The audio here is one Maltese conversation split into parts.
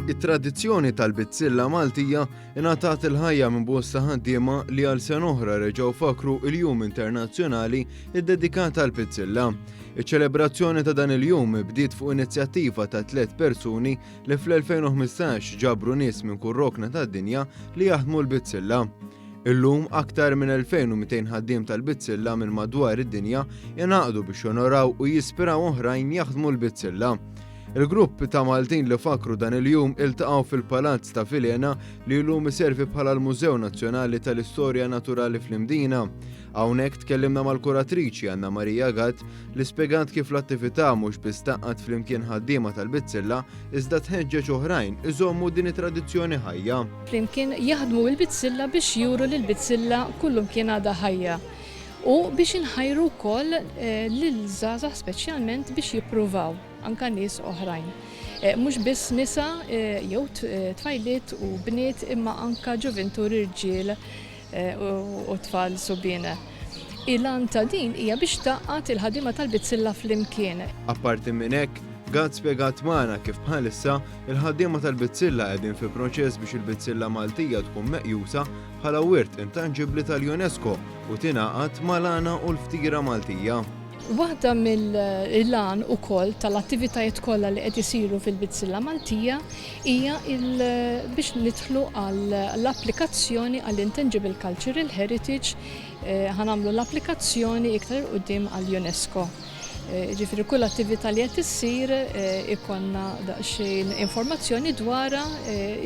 It-tradizzjoni tal-bizzilla Maltija ingħatat il-ħajja minn bosta ħaddiema li għal sena oħra reġgħu fakru il-Jum Internazzjonali ddedikat għall-bizzilla. Iċ-ċelebrazzjoni ta' dan il-jum bdiet fuq inizjattiva ta' tliet persuni li fl-2015 ġabru nies minn kull rokna tad-dinja li jaħdmu l-bizzilla. Illum aktar minn 2200 ħaddiem tal-bizzilla minn madwar id-dinja ingħaqdu biex jonoraw u jispiraw oħrajn jaħdmu l-bizzilla. Il-grupp ta' Maltin li fakru dan il-jum iltaqgħu fil-Palazz ta' Vilhena li llum iservi bħala l-Mużew Nazzjonali tal-Istorja Naturali fl-Imdina. Hawnhekk tkellimna mal-kuratriċi Anna Maria Gatt li spjegat kif l-attività mhux biss tgħaqqad flimkien ħaddiema tal-bizzilla iżda tħeġġeġ oħrajn iżommu din it-tradizzjoni ħajja. Flimkien jaħdmu il-bizzilla biex juru li l-bizzilla kullumkien għadha ħajja u biex inħajru wkoll lill-żgħażagħ speċjalment biex jippruvaw anke nies oħrajn. Mhux biss nisa jew tfajliet u bniet imma anke ġuvintur irġiel u tfal subien. Il-għan ta' din hija biex tgħaqqad il-ħaddiema tal-bizzilla flimkien. Apparti minn hekk, Gatt spjegat magħna kif bħalissa, il-ħaddiema tal-bizzilla qegħdin fi proċess biex il-bizzilla Maltija tkun meqjusa bħala wirt intanġibbli tal-UNESCO u tingħaqad mal-għana u l-ftira Maltija. Waħda mill-għan ukoll tal-attivitajiet kollha li qed isiru fil-Bizzilla Maltija hija biex nidħlu għall-applikazzjoni għall-Intangible Cultural Heritage, ħa nagħmlu l-applikazzjoni iktar 'il quddiem għall-UNESCO. Ġifieri kull attività li qed issir ikollna daqsxejn informazzjoni dwarha,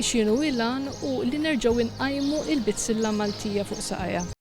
x'inhu l-għan u li nerġgħu nqajmu l-Bizzilla Maltija fuq saqajha.